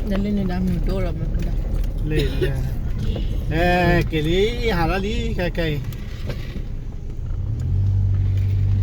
နလၢန့ၣ်ဒၣ်မုၢ်ဒိၣ်ဒီးမုၢ်ဒၣ်, လၢ, အဲ, က့ၤလံ, ဟးလီၤလံ, ခဲခဲ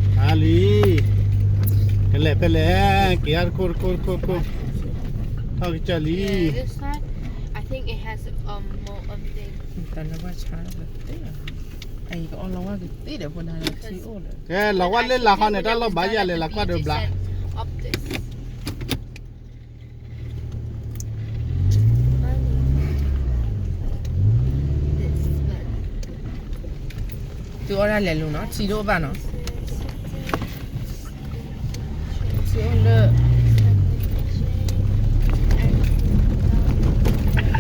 အံၤ, ဟးလံ, ကလဲၤဖဲလဲၣ်, က့ၤအါတခိၣ်တခိၣ်တခိၣ်တခိၣ်, ထီၣ်ကစၢၢ်လံ. ကဲ, လီၤဝါလၢလၢ်ဟီန့ၣ် တၢ်လီၢ်ဘၣ်ယၤလဲၣ် လီၤကွၢ်ဒီးဘျး. သုအီၣ်ဒၣ်လဲၤလိၤနီၤ, ထံတအိၣ်ဘၣ်နီၤ, ထံအိၣ်လၢ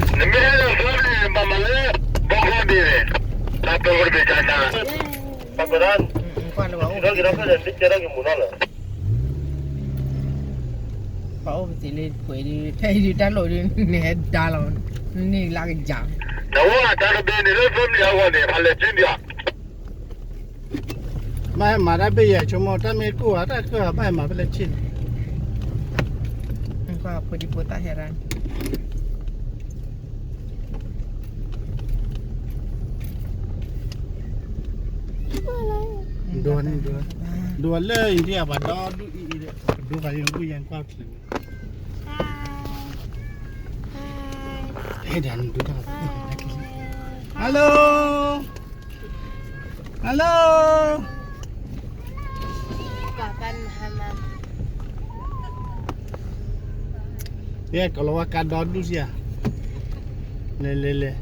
နမ့ၢ်ဟဲလၢ ဘၣ်မၤလၢ ဘီခီဒ့န့ၣ်, တၢ်ပၢၢ်ကတဘ့ၣ်ကနၤ, ပှၤကဒၣ်, ဒီက့ၤဒီဖျၢၣ်န့ၣ် မ့ၢ်ကဲထီၣ်က့ၤမူၤနီၤလၢ ပှၤအိၣ်ပသံးလၢပှဲၤဒ် ဖဲအံၤဒ်တၢ်လိၣ်ဒ် နဟဲဒါလီၤ, န့ၢ်လၢကယၤ, နဝဲတၢ်တဘ့ၣ်န့ၣ်လၢ family အဂီၢ်န့ၣ် ဖးလဲၢ်ကၠ့ဒံးဧါ. မ့ၢ်မၤတၢ်ဘ့ၣ်ယဲၢ်ဆိကမိၣ် တၢ်မ့ၢ်ကိၢ်ဧါ တၢ်ကၢၢ်ဧါ ဘၣ်မၤဖဲလဲၣ်ဆ့ၣ်န့ၣ်, ဖိဒံဖိသၣ်ဟဲရၣ်န့ၣ် ဒိးန့ၣ်ဒိး, ဒိးလၢအံၤဒ်အပှၤဒီဒူၣ်အံၤအံၤဒီး ဒိးဃာ်လံ ဝံယဲၢ်ကွၢ်ချံးန့ၣ်, hello, hello. ကလီၤဝါကါဒီဒူၣ်စ့ၢ်, လဲၤလဲၤလဲၤ.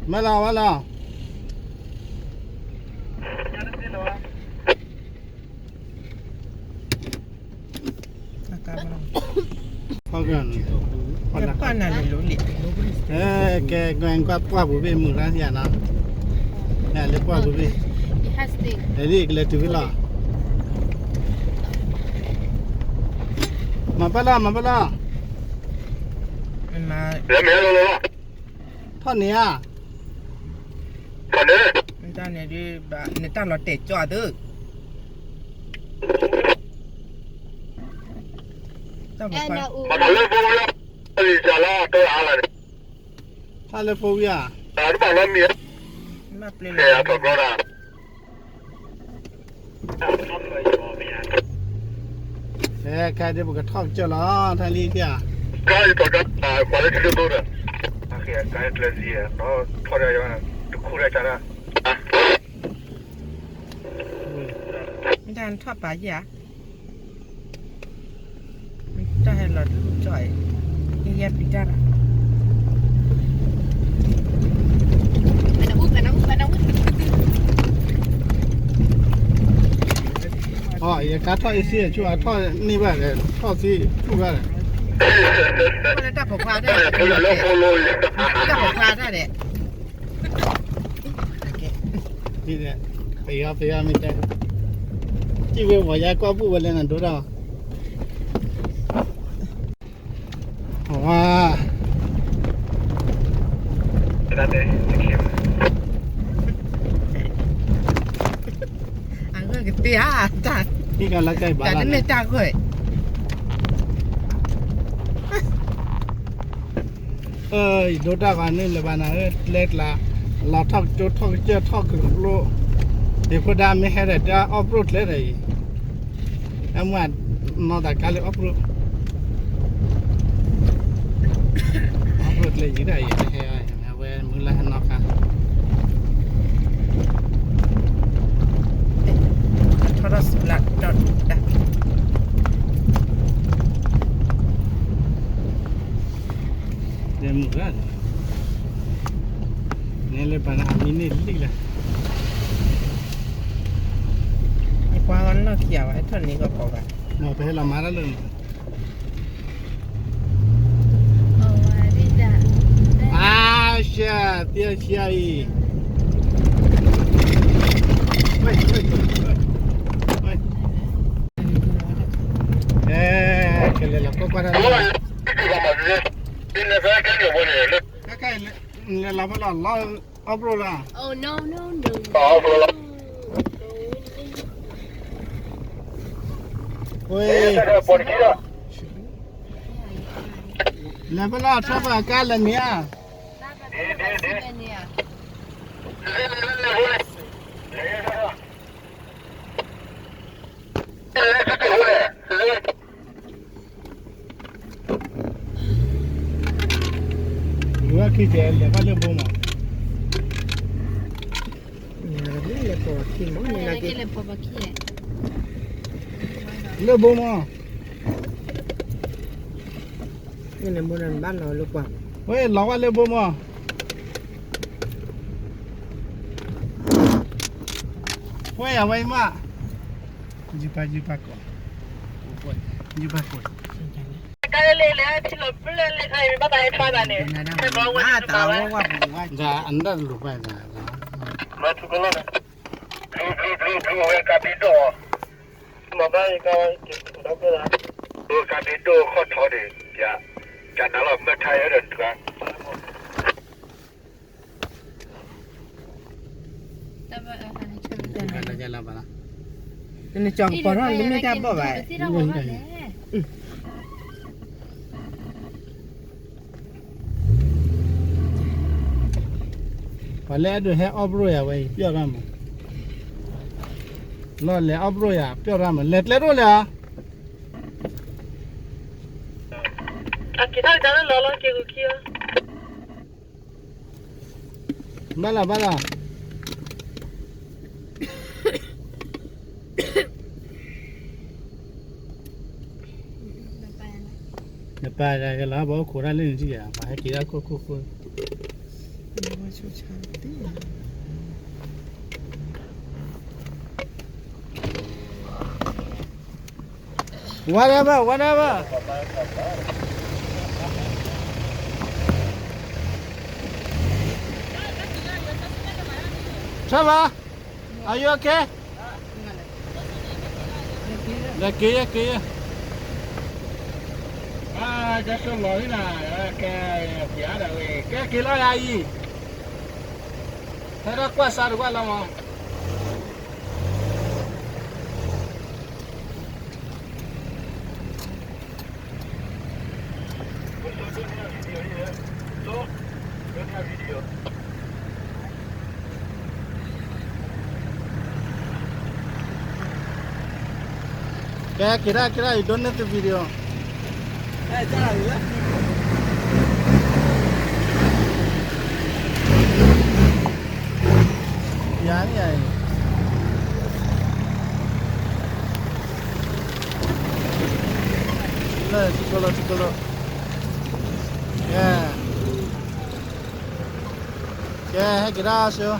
မ့ၢ်လီၤမ့ၢ်လီၤ. ကဲ ကွၢ်ပှၢ်ပူၤဘ့ၣ်မုာ်ရၣ်ယၤနီၤ, လၢပှၢ်ပူၤဘ့ၣ်, လံကလဲၤတုၤဖဲလီၤ, မၤပၢၢ်လီၤ မၤပၢၢ်လီၤ, ထီၣ်န့ၣ်ဧါ, နတၢ်လီၤတဲာ်ကၠီသု, ထီၣ်လၢဖိဝံၤဧါ, ဘၣ်ပျဲလီၤ, ခဲဒ်ပကထီၣ်ကစၢၢ်လီၤ ထါလံဧါ, မ့ၢ်တၢ်နထီၣ်ပာ်ယၤ, တၢ်ဟဲလီၤတလူၢ်ကၠီအံၤ, ယဲပျံၤတၢ်လီၤ. အီ ယကါထီၣ်အ့စ့အဆူၣ် အထီၣ်န့ၢ်ဘၣ်ဒီး ထီၣ်သ့ဆူၣ်ဘၣ်ဒီး, တၢ်ပိာ်ခွါတၢ်, တၢ်ပိာ်ခွါတၢ်ဒီး, ပယီၤပယီၤမ့ၢ်တဲ, စံၣ်ဝဲပှၤယါကွၢ်ဘူၣ်ဝဲလဲၣ်နဒိတၢ်, ဝါ အဂၢၢ်ကသ့ဧါ, တၢ်, တၢ်တမ့ၢ်တၢ်ဂီၢ်, အၢ ယဒိတၢ်ဂီၤန့ၣ်လၢၤဘၣ်နၤဧၢ, ကျဲကျါ, လီၤထီၣ်ကၠိထီၣ်ကစၢၢ်ထီၣ်ကကျိ, ဒ်ဖိဒါမ့ၢ်ဟဲဒီးတၢ်အီၣ်ပရိၣ်ကျဲဒီးအံၤ, အမ့ၢ်နီၢ်သးကါလၢအီၣ်ပရိၣ်, အီၣ်ပရိၣ်ကျဲယံၤဒၣ်အံၤ ဟဲ, အဝဲမုၢ်လၢ်ဟဲနီၢ်ခါ ထီၣ်ထီၣ်စူၤလၢ်ဒီးတၢ်, မုၢ်ဂၤ, နဲလၢပှၤနအမံၤန့ၣ်လံလၢ, ယပှၤဂီၢ်နီၢ်ခံဂၤဘၣ် ဟဲထီၣ်န့ၣ်ကီၢ်ကီၢ်ဘၣ်, မ့ၢ်ပဟဲလီၤမၤတၢ်လၢန့ၣ် အါ, ရှဲ, သ့ရှဲအံၤ, ကလဲၤလီၤကွၢ်ကွၢ်တၢ်, လဲၤလီၤဖဲလီၤလီၤ, Off-road လီၤ. လဲၤဖဲလီၤ ထီၣ်ပကါလဲၤန့ၣ်ဧါ. ဝဲခံကဲလဲၤဘၣ်လၢဘိမး, လၢဘိမး, ဝဲလီၤဝဲလၢဘိမး, ဝဲအဝဲမး, ယပၢ်ယပၢ်ကိး, ယပၢ်ကိး, ကါလၢလၢထံလီၤပျၢၢ်လၢခါအံၤ ဘၣ်သးဟဲထွါသးန့ၣ်, အနၢ်တလူၤပၢ်သး, ဘျီဘျီဘျီဝဲကါဘ့ဒိၣ်, မ့ၢ်ဘၣ်ယကါဝဲက့ၤဒီးကဲသး, ကါဘ့ဒိၣ်ခီၣ်ထီၣ်န့ၣ်, ကနၤလီၤမၢထါယဲဒီးတဂၤ နကၠီကပီၤထီၣ်လၢမ့ၢ်တၢ်ဘီၣ်ဘၣ်, ပှၤလၢအဲၣ်ဒိးဟဲ off-road ယၤဝဲအံၤ ပျီၢ်ရၣ်မး, လီၤလဲၤ off-road ယၤ ပျီၢ်ရၣ်မး လဲၤကျဲဒိၣ်လဲၣ်ဧါ, အက့ၤထီၣ်ကဒါလၢလီၤလီၤက့ၤဂုာ်ခံအီၤ ဘၣ်လီၤ ဘၣ်လီၤ, နပာ်ဒၣ်ကလီၤ ပှၤအိၣ်ခိးတၢ်လၢနထံၣ်ယၤ ပှၤဟဲက့ၤဒၣ်ခိၣ်ခိၣ်ခိၣ်, ဝါဒၣ်ဘၣ် ဝါဒၣ်ဘၣ်, ထၢဘၣ်, Are you okay? က့ၤယဲ က့ၤယဲ, ကဲလီၤယၤအံၤ, ဟဲဒၣ်ကွၢ်စါတကွၢ်လီၤမး. Kira, kira, you don't need the video. Yà ní yà ní. Lè, tì kolo, tì kolo. Kè, kè, hé kì đa sô.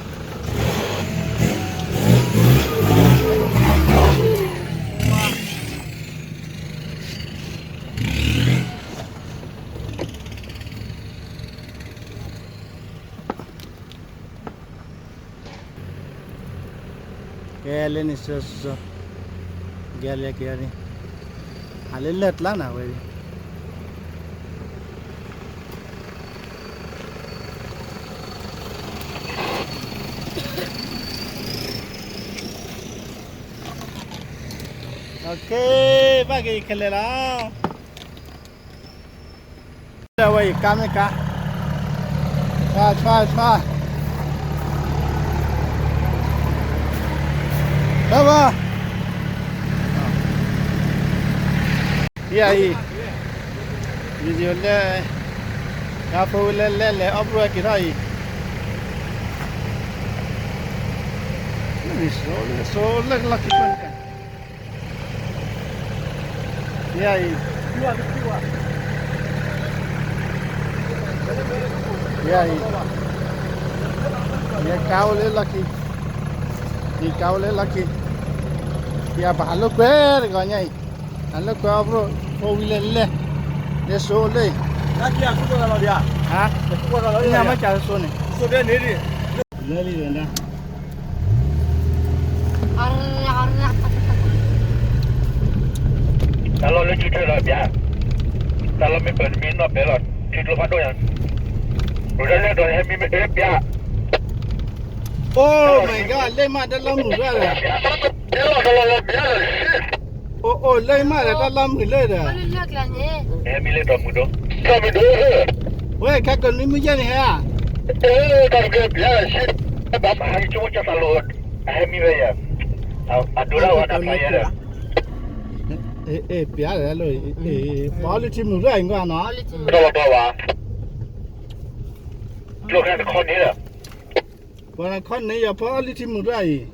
Kè lၢန့ၣ်စိၤစိၤ, ကဲလၢကဲလၢ, ဟးလၢလၢၢ်ကျါနၤဝဲ, ဘၣ်က့ၤခဲလၢာ်လီၤ. ဝဲအံၤကါမ့ၢ်ကါ, ဆွါ ဆွါ ဆွါ, ဘၣ်ဘၣ်, ယၤအံၤ, video လၢ, ကါဖိဝဲလၢလဲၤလဲၤ off road က့ၤထီၣ်အံၤ, လၢန့ၣ်စိၤလၢလၢကလီၢ်ခံ ယၤအံၤ, ယၤအံၤ, ယကါအိၣ်လၢလီၢ်ခံ, ယကါအိၣ်လၢလီၢ်ခံ, ယပာ်ဟးလိာ်ကွဲတဂီၤညါအံၤ, ဟးလိာ်ကွဲ off road ဖိဝံၤလဲၤလဲၤ, လဲၤစိၤလၢ, ဟါ, ညါမ့ၢ်ကါစိၤန့ၣ်, လၢလံ တၢ်လီၢ်လၢကၠူထၢလီၤပျၢ်, တၢ်လီၢ်မ့ၢ်ပၢၢ်တမ့ၢ်နီၢ်ပဲလီၤ ထံကျိဖးဒိၣ်ညါ, ရိၤဒၣ်လၢဒီးဟဲမံမ့ၢ်အၢပျၢ်, Oh my god, လၢမးတၢ်လီၢ်မုာ်ရၣ်ဒီး, အိၣ်အိၣ် လၢမးဒီးတၢ်လီၢ်မုာ်လၢဒီး, ဝဲ ခါကနွံမုၢ်ယဲၢ်န့ၣ်ဟဲဧါ, ပျးဒီးလၢ, ပှၤအီလၢထံမုာ်ရၣ်အံၤကွၢ်နီၤ, ပှၤခီန့ၣ်ဒီး ပှၤအီလၢထံမုာ်ရၣ်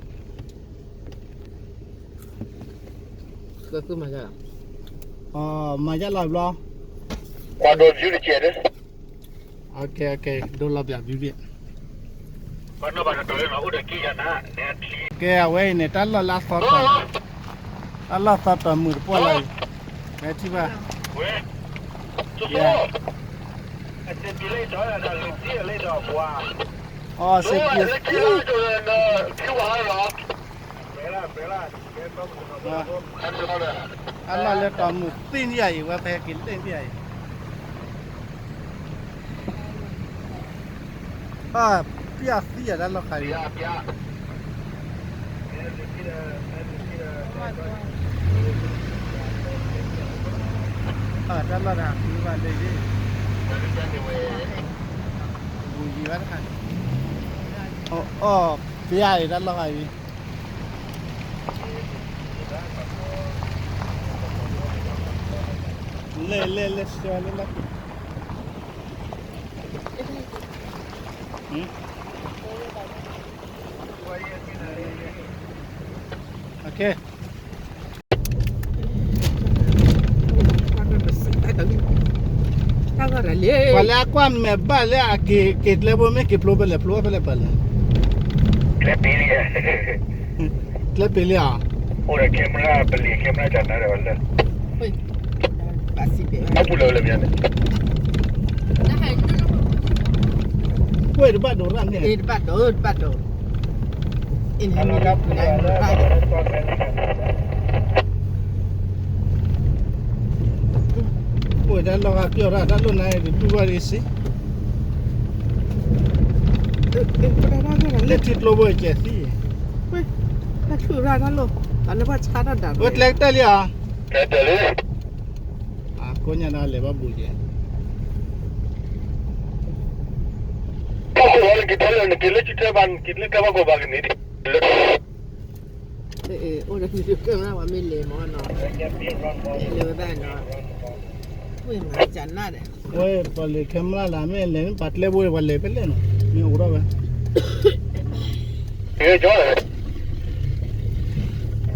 အံၤ, မၤယါလီၤဘျီ, ဒိလီၤဘၣ်ဘံဘံ, ကဲအဝဲအံၤန့ၣ် တၢ်လီၢ်လၢအသီတီၤ, တၢ်လီၢ်သီတီၤမုာ်တပှၢ်လီၤအံၤ, ဟဲထံၣ်ဘၣ်, အီစ့ၢ်ကီး, အလီၢ်လၢတီၤမုာ်သ့ၣ်န့ၣ်ယၤအံၤ ဝဲဖဲက့ၤလဲၣ်န့ၣ်ယၤအံၤ, ပျၢ်သံယၤတၢ်လီၢ်ခါအံၤ, တၢ်လီၢ်တၢ်ဃုဘၣ်လၢယ့ၣ်, ဘူၣ်ယံၤဘၣ်တခါန့ၣ်, အီၣ် ပျၢ်အံၤတၢ်လီၢ်ခါအံၤ, လဲၤလဲၤလဲၤဆှၢလၢလီၢ်ခံ, ပှၤလၢအကွၢ်မဲာ်ဘၣ်လၢအက့ၤ က့ၤကျဲဘိ မ့ၢ်က့ၤဖျိဖဲလဲၣ် ဖျိဖဲလဲၣ်ပၢၢ်လဲၣ်, ကျဲပ့ၤလံဧါ, အိၣ်ဒီး camera ပလံၤ camera တၢ်နါဒီးလၢ အပူၤလၢလၢမ့ၢ်န့ၣ်, ကွဲၢ်တဘၣ်ဒိးရၣ်န့ၣ်, တဘၣ်ဒိး တဘၣ်ဒိး, ကွဲၢ်တၢ်လီၢ်ဂၤပျီၢ်ရၣ် တၢ်လိၣ်နါအံၤ တတူၢ်ဘၣ်ဒံးစ့, လၢထံကျိဘိကဲသံ, တၢ်ဆူၣ်ရၣ်တၢ်လိၣ်, တၢ်လၢဘၣ်ဆါတၢ်ဒၣ် ဝဲကျဲကတၢၢ်လံဧါ, ကိးညါဒီးလဲၤဘၣ်ဘူးကဲ, က့ၤလၢကတၢၢ်ဘၣ် က့ၤလၢကဘၣ်ကဘၣ်ကန့ၣ်ဒံး, အိၣ်ဒီး video camera ပှၤမ့ၢ်လဲၤမ့ၢ်နီၤ, လဲၤဝဲဒၣ်နီၤ, ဝဲမၤစၢၤနၤဒီး, ဝဲပှၤလဲၤ camera လၢမ့ၢ်လဲၤ မ့ၢ်ပာ်ကျဲဘိ ပှၤလဲၤဖဲလဲၣ်နီၤ မ့ၢ်အိၣ်ထီၣ်ဝဲ ကဲကၠီ,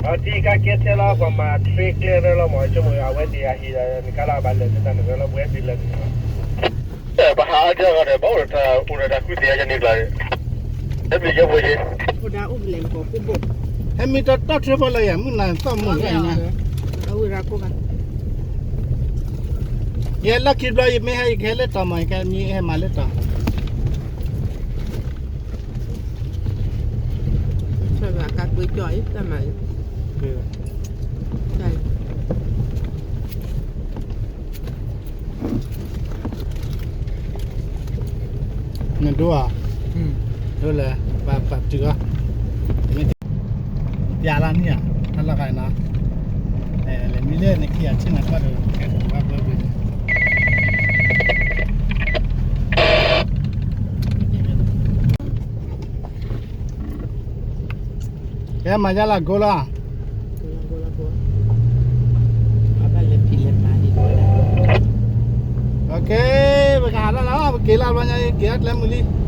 အထံကကဲထဲလီၤ ပှၤမၤ train ကျဲရဲလီၤမး ဆိကမိၣ်အဝဲသ့ၣ်အဟံၣ်ဒီး နကလီၤဘၣ်လဲၤသ့ၣ်တၢ်န့ၣ်ရဲလီၤ ပှၤဟဲသ့ၣ်လဲၤန့ၣ်လီၤ, ပဟးအါဒၣ်ဒီး ဘၣ်အိၣ်ဒီးတၢ်ဃုသ့ၣ်ညါန့ၣ်ကျါ, ဟဲမ့ၢ်ယဲဖိယဲ, ဟဲမ့ၢ်တၢ်တီၢ်ထွဲဖီလာ်ယၤ မုၢ်နၤသီၣ်မုၢ်ဂၤနၤ, ယဲလီၢ်ခံဘျီ ယမ့ၢ်ဟဲ ယကဟဲလၢတီၤမး ယကမ့ၢ်ဟဲမၤလၢတီၤ ဆၢဂၤကးကွ့ကၠီၣ်အံၤ တၢ်မၤအံၤ နဒိဧါ, ဒိလဲၣ်, ပာ်ပာ်ပတုာ်အီၤ, မ့ၢ်ပျးလၢနံၣ်ဧါ, တၢ်လီၢ်ဂၤနီၤ, လဲၤမံလၢနခံဂၤထံၣ်နၤကီၢ်ဒီး ကဲဘၣ်ဘၢဘၢ ကဲမၤယါလၢကိလီၤ, ပကဟးထီၣ်လီၤ ပက့ၤလၢဘျီညါ က့ၤအကျဲမုၢ်လံ